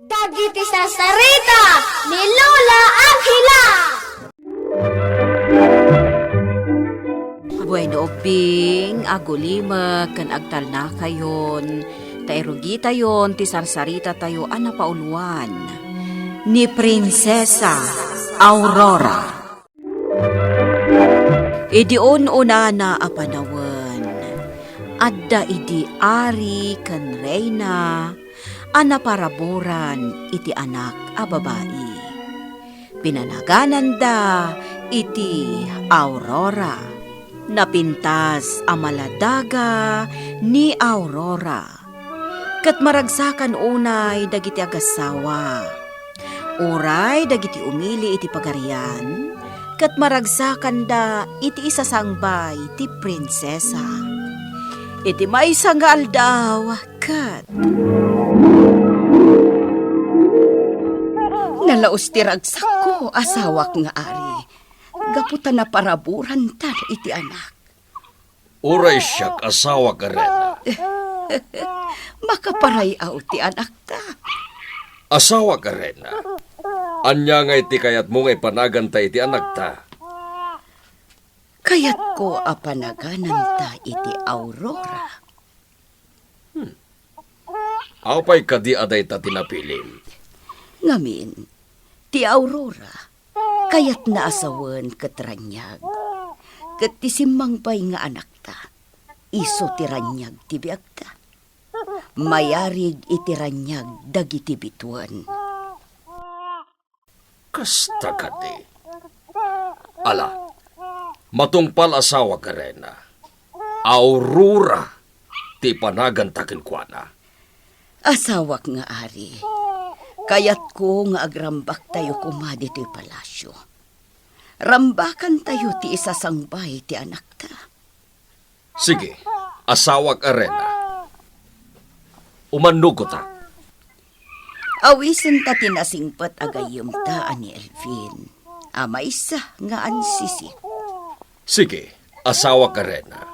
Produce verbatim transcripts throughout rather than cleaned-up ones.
Dagiti sarsarita ni Lola Angela. Bueno, ubbing, agulimek ken agtalnakayon, ta irugitayon ti sarsarita tayo a napauluan ni Prinsesa Aurora. Idi un-unana a panawen, adda idi ari ken reyna a naparaburan iti anak a babai. Pinanagananda iti Aurora. Napintas a maladaga ni Aurora. Ket maragsakan unay dagiti agassawa. Uray dagiti umili iti pagarian, ket maragsakanda iti isasangbay ti prinsesa. Iti maysa nga aldaw, ket nalaus ti ragsakko, asawak nga ari, gapu ta naparaburantan iti anak. Uray siak, asawak a reyna. Makaparay-aw ti anakta. Asawak a reyna, ania ngay ti kayatmo nga ipanaganta iti anakta? Kayatko a panagananta iti Aurora. Hmm. Apay kadi a dayta ti napilim? Ngamin, ti Aurora, kayatna a sawen ket raniag. Ket ti simmangbay nga anakta, isu ti raniag ti biagta. Mayarig iti raniag dagiti bituen. Kasta kadi. Ala, matungpal, asawak a reyna. Aurora ti panaganta kenkuana. Asawak nga ari, kayatko nga agrambaktayo koma ditoy palasio. Rambakantayo ti isasangbay ti anakta. Sige, asawak a reyna. Umannugotak. Awisenta ti nasingpet a gayyemta a ni Elvin, a maysa nga ansisik. Sige, asawak a reyna.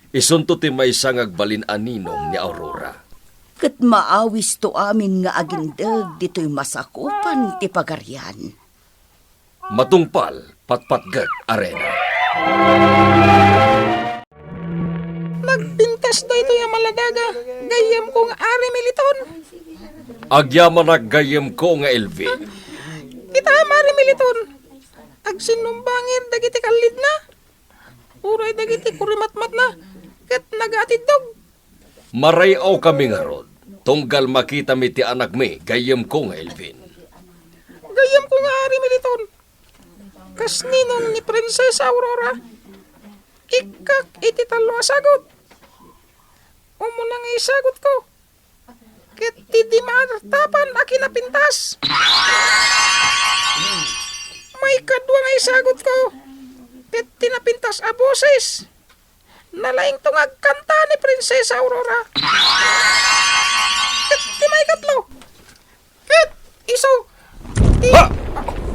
Isunto ti maysa nga agbalin a ninong ni Aurora. Ket maawisto amin nga agindeg ditoy masakupan ti pagarian. Matungpal, patpatgek a reyna. Nagpintas daytoy a maladaga, gayyemko nga Ari Militon. Agyamanak, gayyemko nga Elvin. Kita, Ari Militon, agsinnumbangir dagiti kallidna, uray dagiti kurimatmatna, ket nagaatiddog. Maray-awkami ngarud, tunggal makitami ti anakmi, gayyemko nga Elvin. Gayyemko nga Ari Militon, kas ninong ni Prinsesa Aurora, ikkak iti tallo a sagut. Umuna nga isagutko, ket ti di maartapan a kinapintas. Maikadua nga isagutko, ket ti napintas a boses. Nalaingto nga agkanta ni Prinsesa Aurora. Ket ti maikatlo, ket isu ti... Ha!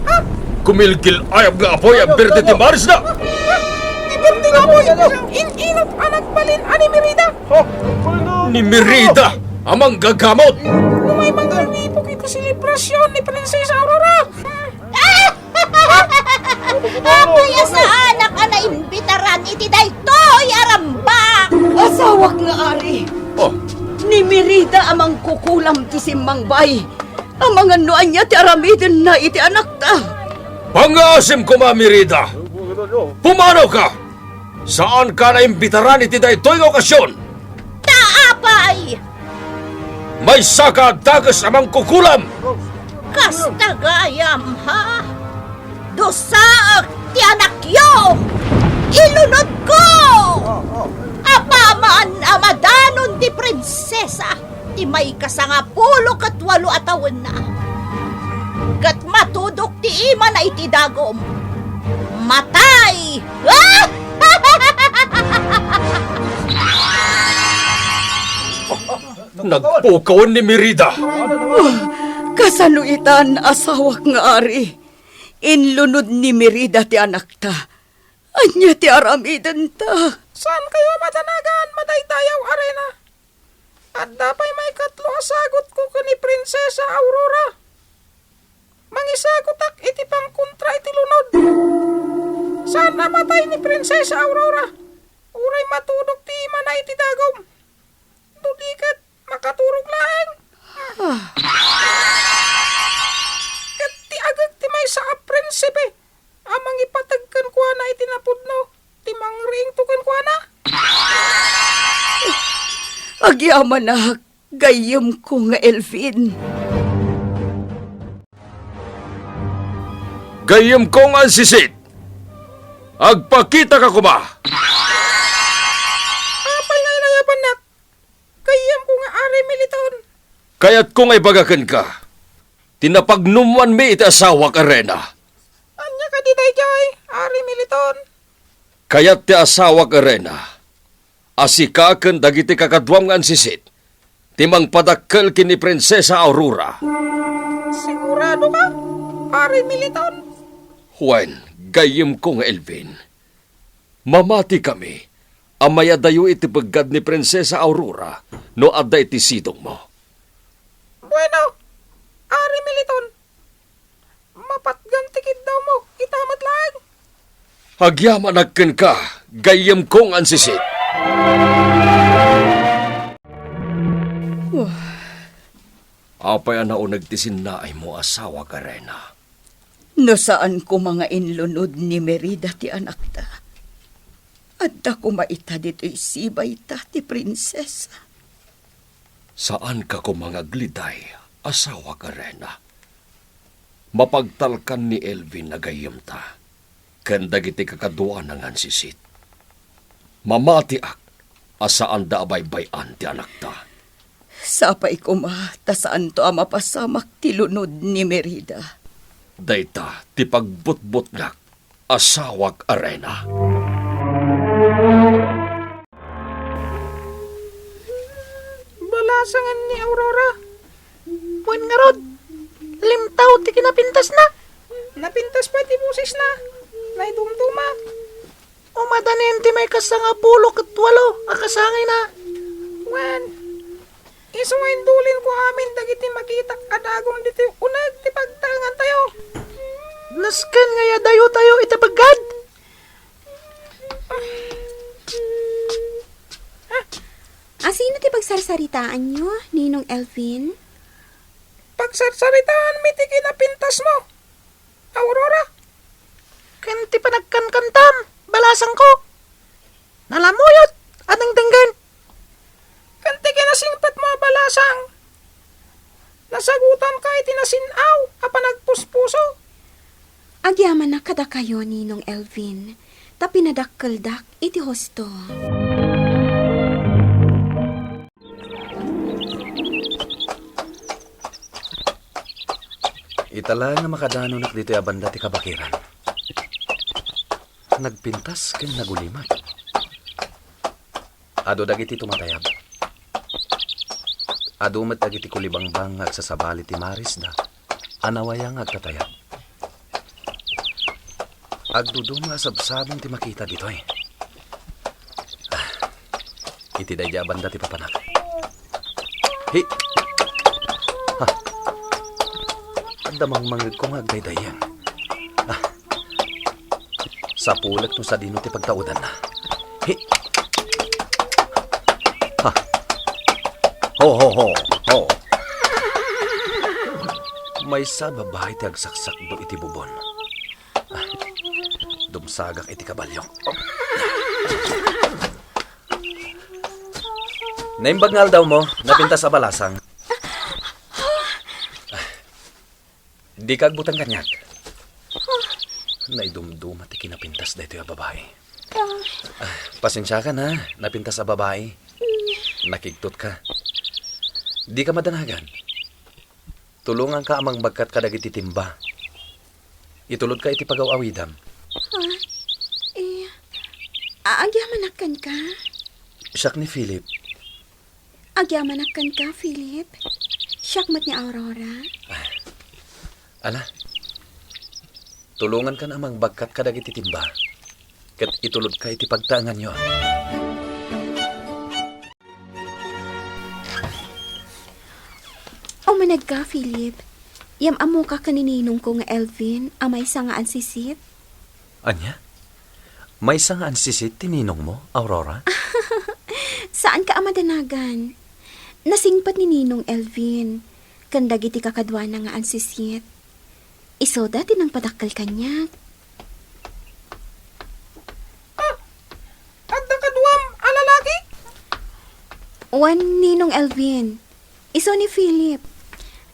Ha! Kumilkil-ayab nga apuy a birdi ti marisda! Ha! Ti birdi nga apuy! In-inop a nagbalin a ni Merida! Ni Merida a manggagamot! Umay mangraripok iti selebrasion ni Prinsesa Aurora! Apay a saanak a naimbitaran iti daytoy a rambak? Asawak nga ari, Oh, ni Merida a mangkukulam ti simmangbay amangan no ania ti aramidenna iti anakta. Pangngaasim koma, Merida! Pumanawka! Saanka a naimbitaran iti daytoy nga okasion. Ta apay? Maysaka a dakes a mangkukulam! Kasta gayam, ha? Dusaek ti anakyo! Ilunodko! Apaman a madanon ti prinsesa ti maikasangapulo ket walo a tawenna. Ket matudok ti imana iti dagum. Matay! Nagpukawen ni Merida. Oh, kasano itan, asawak nga ari? Inlunod ni Merida ti anakta. Ania ti aramidenta? Saankayo a madanagan, madaydayaw a reyna. Adda pay maikatlo a sagutko ken ni Prinsesa Aurora. Namatay ni Prinsesa Aurora. Uray matudok ti imana iti dagum. No di ket makaturog laeng. Ah. Ket ti agek ti maysa a prinsipe a mangipateg kenkuana iti napudno ti mangriingto kenkuana. Agyamanak, gayyemko nga Elvin. Gayyemko nga ansisit. Agpakitaka koma. Apay nga inayabannak? Gayyemko nga Ari Militon. Kayatko nga ibaga kenka ti napagnumoanmi iti asawak a Rena. Ania kadi daydiay, Ari Militon? Kayat ti asawak a Rena a sika ken dagiti kakaduam nga ansisit ti mangpadakkel ken ni Prinsesa Aurora. Sigurado ka, Ari Militon? Wen, gayyemko nga Elvin. Mamatikami a mayadayo iti peggad ni Prinsesa Aurora no adda iti sidongmo. Bueno, Ari Militon, mapatgan ti kiddawmo ita met laeng. Agyamanak kenka, gayyemko nga ansisit. Wah. Apay a nauneg ti sinnaaymo, asawak a Rena? No saan koma nga inlunod ni Merida ti anakta, adda koma ita ditoy sibayta ti prinsesa. Saanka koma nga agliday, asawak a Rena. Mapagtalkan ni Elvin a gayyemta ken dagiti kakaduana nga ansisit. Mamatiak a saanda a baybay-an ti anakta. Sapay koma ta saanto a mapasamak ti lunod ni Merida. Dayta ti pagbutbutngak, asawak a Rena. Balasangan ni Aurora. Wen ngarud, limtaw ti kinapintasna. Napintas pay ti bosesna. Naidumduma. Umadanen ti maikassangapulo ket walo a kasangayna. Wen, isu nga indulinko amin dagiti makitak a dagum ditoy uneg ti pagtaengantayo. Nasken nga iyadayotayo iti peggad. Asino ti pagsarsaritaanyo, Ninong Elvin? Pagsarsaritaanmi ti kinapintasmo, Aurora. Ken ti panagkankantam, balasangko. Nalamuyot a dengdenggen. Ken ti kinasingpetmo a balasang, nasagutanka iti nasin-aw a panagpuspuso. Agyamanak kadakayo, Ninong Elvin, ta pinadakkeldak iti husto. Ita laeng a makadanonak ditoy a banda ti kabakiran. Nagpintas ken nagulimak. Adu dagiti tumatayab. Adu met dagiti kulibangbang nga agsasabali ti marisda a nawayang nga agtatayab. Agduduma a sabsabong ti makita ditoy. Ah, iti daydiay a banda ti papanak. Hi! Ha! Adda mangmangegko nga agdaydayeng. Ah! Sapulek no sadino ti pagtaudanna. Hi! Ha! Ho, ho, ho, ho! Maysa a babai ti agsaksakdo iti bubon. Ah, dumsagak iti kabalio. Naimbag nga aldawmo, napintas a balasang. Dika agbutang kaniak. Naidumduma ti kinapintas daytoy a babai. Ah, pasensiakan, ha, napintas a babai. Nakigtot ka. Dika madanagan. Tulonganka a mangbagkat kadagiti timba. Itulodka iti pagaw-awidam. Ha? Eh, a-, agyamanak kenka? Siak ni Philip. Agyamanak kenka, Philip. Siak met ni Aurora. Ala, tulongankan a mangbagkat kadagiti timba, ket itulodka iti pagtaenganyo. Umanegka, Philip. Yam-ammoka ken ni ninongko nga Elvin a maysa nga ansisit. Ania? Maysa nga ansisit ti ninongmo, Aurora? Saanka a madanagan. Nasingpet ni Ninong Elvin ken dagiti kakaduana nga ansisit. Isuda ti nangpadakkel kaniak. Ah, adda kaduam a lalaki? Wen, Ninong Elvin. Isu ni Philip.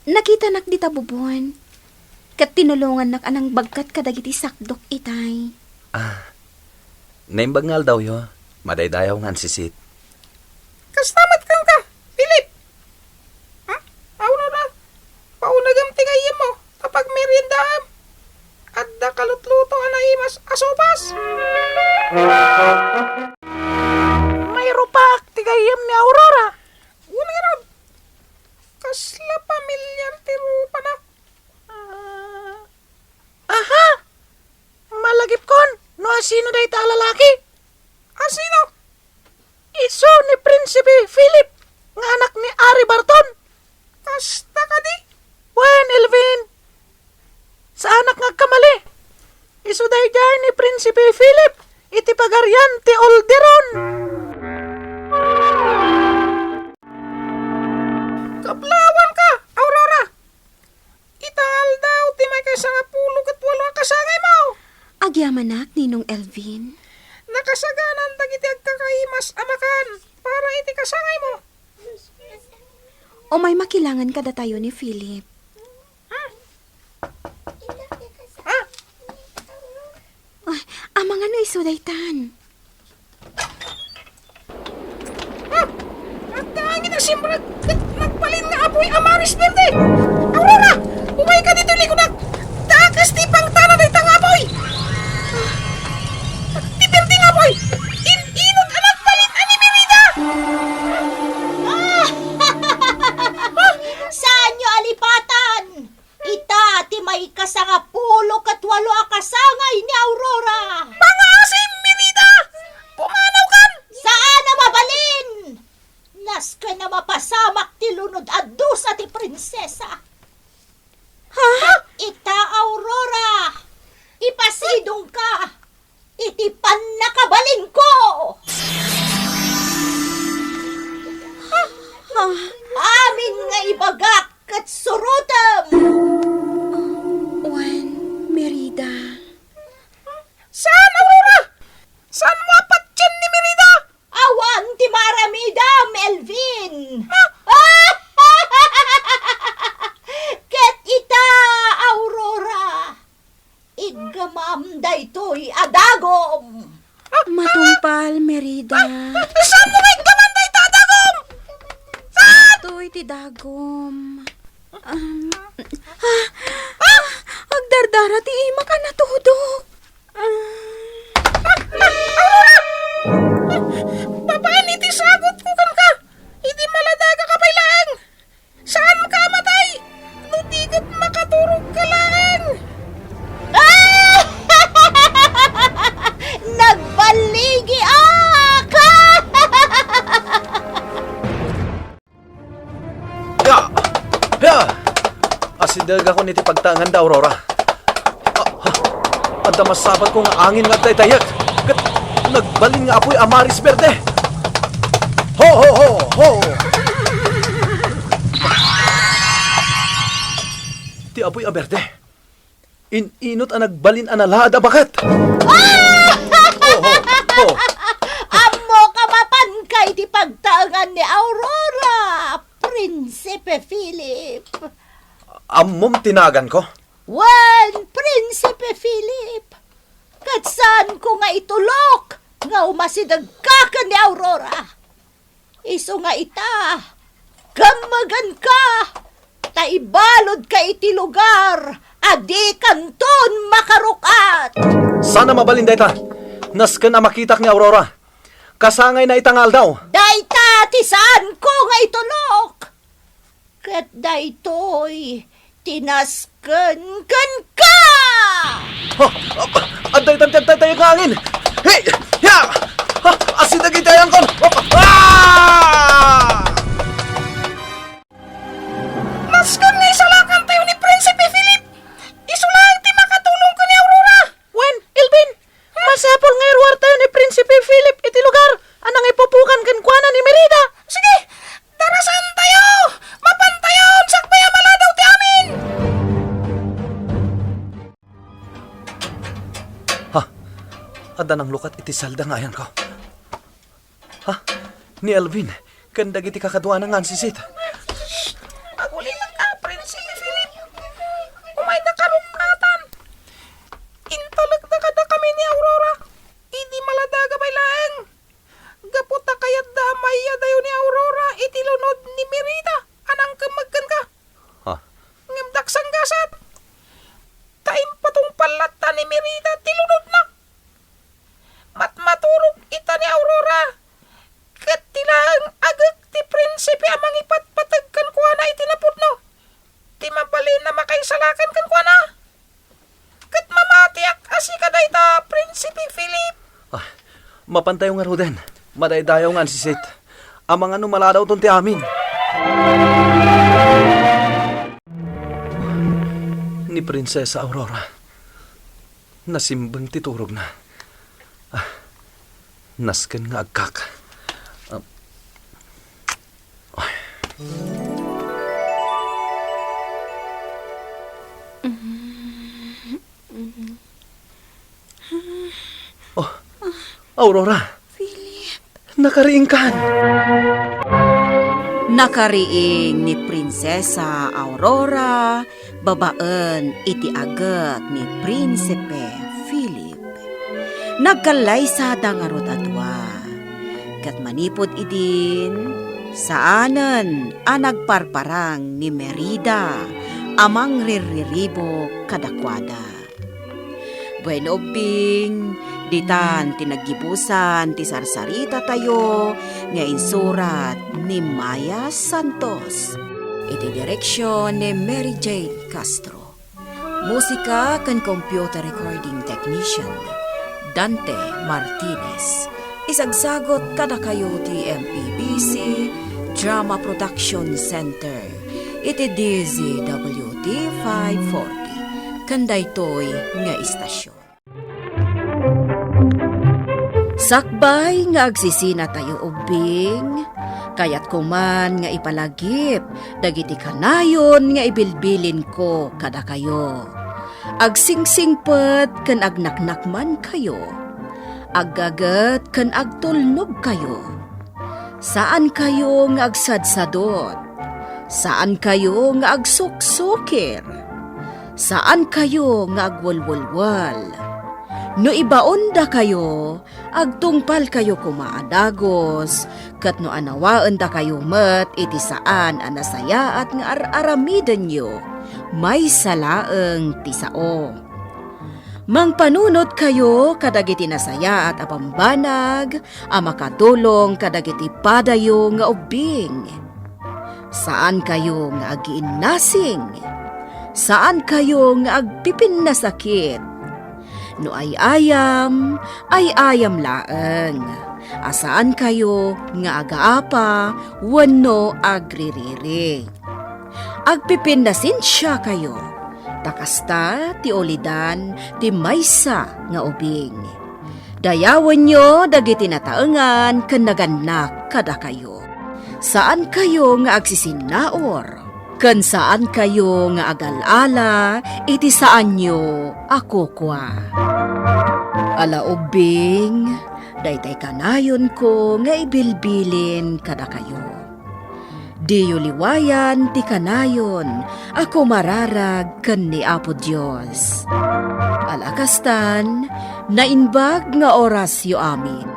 Nakitanak dita bubon. Ket tinulongannak a nangbagkat kadagiti sakdok itay. Ah, naimbag nga aldawyo, madaydayaw nga ansisit. Kasta met kenka, Philip. Ha? Aurora, paunegem ti gayyemmo, ta pagmeriendaem. Adda kalutluto a naimas a sopas. Mairupak ti gayyem ni Aurora. Wen ngarud, kasla pamilyar ti rupana. Ah, aha! Malagipkon no asino dayta a lalaki. Asino? Isu ni Prinsipe Philip nga anak ni Ari Barton. Kasta kadi? Wen, Elvin. Saanak nga agkamali. Isu daydiay ni Prinsipe Philip iti Pagarian ti Olderon. Kablaawanka, Aurora! Ita nga aldaw ti maikasangapulo ket walo a kasangaymo. Agyamanak, Ninong Elvin. Nakasaganan dagiti agkakaimas a makan para iti kasangaymo. Umay makilangen kadatayo ni Philip. Ah, amangan no isu daytan. Ah! Agtaangin a simrek ket nagbalin nga apuy a Maris Verde! Aurora! Umayka ditoy likunak! Dakes ti ipangtana dayta nga apuy! Ti berde nga apuy! In-inut a nagbalin a ni Merida! Saanyo a lipatan! Ita ti maikasangapulo ket walo a kasangay ni Aurora. Mangaasim, Merida! Pumanawkan! Saan a mabalin! Nasken a mapasamak ti lunod a dusa ti prinsesa. Ha? Ket ita, Aurora, ipasidongka iti pannakabalinko. Amin nga ibagak ket surotem. Wen, Merida. Saan, Aurora? Saanmo a patien ni Merida? Awan ti maaramidam, Elvin. Ket ita, Aurora, iggamam daytoy a dagom. Matungpal, Merida. Saanmo nga iggaman dayta a dagom? Daytoy ti dagom. Um, ah, ah, agdardara ti imak a natudok. Ah. Aurora! Babaen iti sagutko kenka, idi maladagaka pay laeng. Saanka a matay no di ket makaturogka laeng. Nagbaligiak! Ya! Ya! Asidegakon iti pagtaenganda, Aurora. Ah, ah, adda masapatko nga angin nga agdaydayak, ket nagbalin nga apuy a Maris Verde. Ho, ho, ho, ho! Ti apuy a berde. In-inut a nagbalin a nalaad a baket. Ah! Oh, oh, oh. Ammoka mapanka iti pagtaengan ni Aurora, Prinsipe Philip. Ammom ti naganko? Wen, Prinsipe Philip. Ket saanko nga itulok nga umasidegka ken ni Aurora. Isu nga ita, gammegenka, ta ibaludka iti lugar a dikanton makaruk-at. Saan a mabalin dayta. Nasken a makitak ni Aurora. Kasangayna ita nga aldaw. Dayta ti saanko nga itulok. Ket daytoy ti nasken kenka! Ha! Adda itan ti agtaytayag nga angin! Hey! Ya! Ha! Asideg iti ayangkon! Ah! Nasken nga isalakantayo ni Prinsipe Philip! Isu laeng ti makatulong ken ni Aurora! Wen, Elvin, masapul nga iruarta Danang lukat iti salda nga ayanko. Ha? Ni Elvin, ken dagiti kakaduana nga ansisit. Agulimek a, Prinsipe Philip. Umayda karungatan. Intalekda kadakami ni Aurora. Idi maladaga pay laeng. Gapu ta kayatda a maiyadayo ni Aurora iti lunod ni Merida a nangkemmeg kenka. Ha? Ngem daksanggasat. Ta impatungpal latta ni Merida ti lunodna. Matmaturog ita ni Aurora, ket ti laeng agek ti prinsipe a mangipatpateg kenkuana iti napudno. Ti mabalin a makaisalakan kenkuana. Ket mamatiak a sika dayta, Prinsipe Philip. Ah, mapantayo ngaruden. Madaydayaw nga ansisit. Amangan no maladaw ton ti amin. Ni Prinsesa Aurora. Nasimbeng ti turogna. Ah, nasken nga agkak. Ah, ay. Oh, Aurora. Philip. Nakariingkan. Nakariing ni Prinsesa Aurora babaen iti agek ni Prinsipe Philip. Nagkallaysada ngarud a dua. Ket manipud idin, saanen a nagparparang ni Merida a mangrirriribuk kadakuada. Bueno, ubbing, ditan ti naggibusan ti sarsaritatayo nga insurat ni Maya Santos. Iti direksion ni Mary Jane Castro. Musika ken computer recording technician, Dante Martinez. Isagsagot kadakayo ti M P B C Drama Production Center iti D Z W T five forty, ken daytoy nga istasyon. Sakbay nga agsisinatayo ubbing, kayatko man nga ipalagip dagiti kanayon nga ibilbilinko kadakayo. Agsingsingpet ken agnaknakmankayo. Aggaget ken agtulnogkayo. Saankayo nga agsadsadot. Saankayo nga agsuksukir. Saankayo nga agwelwelwel. No ibaondakayo, agtungpalkayo koma a dagus, ket no anawaendakayo met iti saan a nasayaat nga ar-aramidenyo, maysa laeng ti sao. Mangpanunotkayo kadagiti nasayaat a bambanag a makatulong kadagiti padayo nga ubbing. Saankayo nga agiinnasing. Saankayo nga agpipinnasakit. No ay-ayam, ay-ayam laeng. A saankayo nga agaapa wenno agririri. Agpipinnasensiakayo, ta kasta ti ulidan ti maysa nga ubing. Dayawenyo dagiti nataengan ken nagannak kadakayo. Saankayo nga agsisinnaur, ken saankayo nga agal-ala iti saanyo a kukua. Ala ubbing, daytay kanayonko nga ibilbilin kadakayo. Diyo liwayan ti kanayon a kumararag ken ni Apo Dios. Ala kastan, naimbag nga orasyo amin.